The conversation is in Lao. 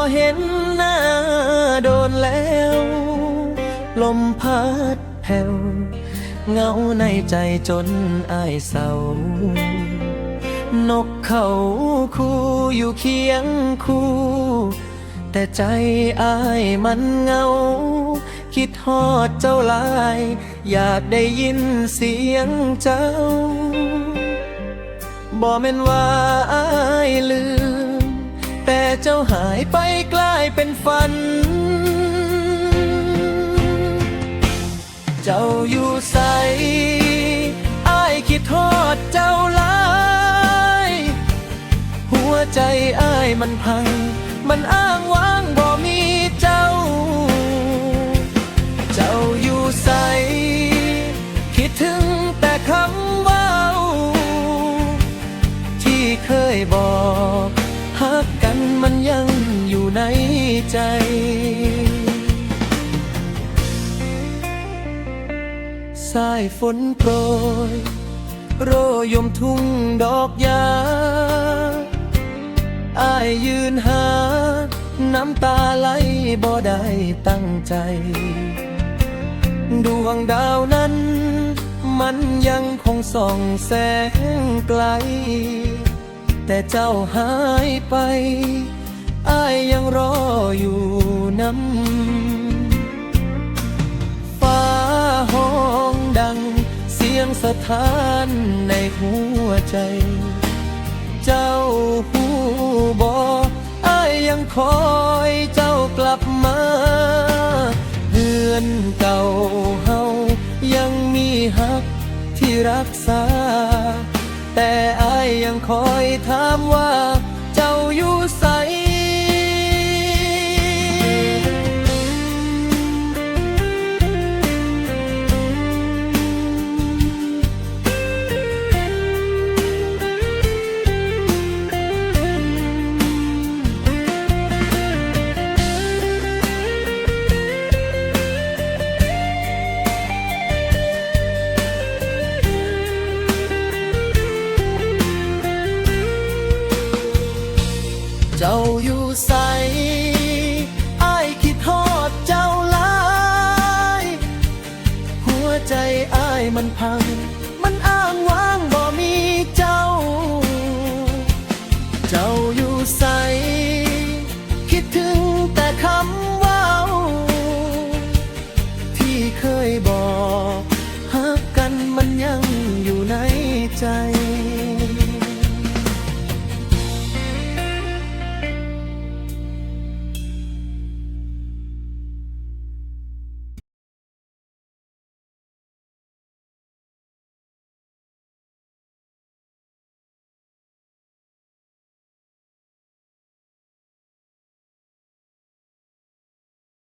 ບໍ່ເຫັນໜ້າດົນແລ້ວ ລົມພັດແຜ່ວ ເຫງົາໃນໃຈຈົນອ້າຍເສົ້າ ນົກເຂົາຄູ່ຢູ່ຄຽງຄູ່ ແຕ່ໃຈອ້າຍມັນເຫງົາ ຄິດຮອດເຈົ້າຫຼາຍ ຢາກໄດ້ຍິນສຽງເຈົ້າ. ບໍ່ແມ່ນວ່າອ້າຍລືມ ແຕ່ເຈົ້າຫາຍໄປກາຍເປັນຝັນ. ເຈົ້າຢູ່ໃສ? ອ້າຍຄິດຮອດເຈົ້າຫຼາຍ. ຫົວໃຈອ້າຍມັນພັງ ມັນອ້າງວ້າງບໍ່ມີເຈົ້າ. ເຈົ້າຢູ່ໃສ? ຄິດເຖິງແຕ່ຄຳເວົ້າ ທີ່ເຄີຍບອກຮັກກັນ ມັນຍັງຢູ່ໃນໃຈ. ສາຍຝົນໂປຣຍ ໂຣຍົມທຸ່ງດອກຫຍ້າ ອ້າຍຢືນຫາ ນ້ຳຕາໄຫຼບໍ່ໄດ້ຕັ້ງໃຈ. ດວງດາວນັ້ນ ມັນຍັງຄົງສ່ອງແສງໄກ ແຕ່ເຈົ້າຫາຍໄປ ອ້າຍຍັງລໍຢູ່ນຳ. ຟ້າຮ້ອງດັງສຽງສະທ້ານໃນຫົວໃຈ. ເຈົ້າຮູ້ບໍ່? ອ້າຍຍັງຄອຍເຈົ້າກັບມາ. ເຮືອນເກົ່າເຮົາຍັງມີຮັກທີ່ຮັກສາ ແຕ່ອ້າຍຍັງຄອຍຖາມວ່າເຈົ້າຢູ່ໃສ? ເຈົ້າຢູ່ໃສ? ອ້າຍຄິດຮອດເຈົ້າຫຼາຍ. ຫົວໃຈອ້າຍມັນພັງ ມັນອ້າງວ້າງບໍ່ມີເຈົ້າ. ເຈົ້າຢູ່ໃສ? ຄິດເຖິງແຕ່ຄຳເວົ້າ ທີ່ເຄີຍບອກຮັກກັນ ມັນຍັງຢູ່ໃນໃຈ.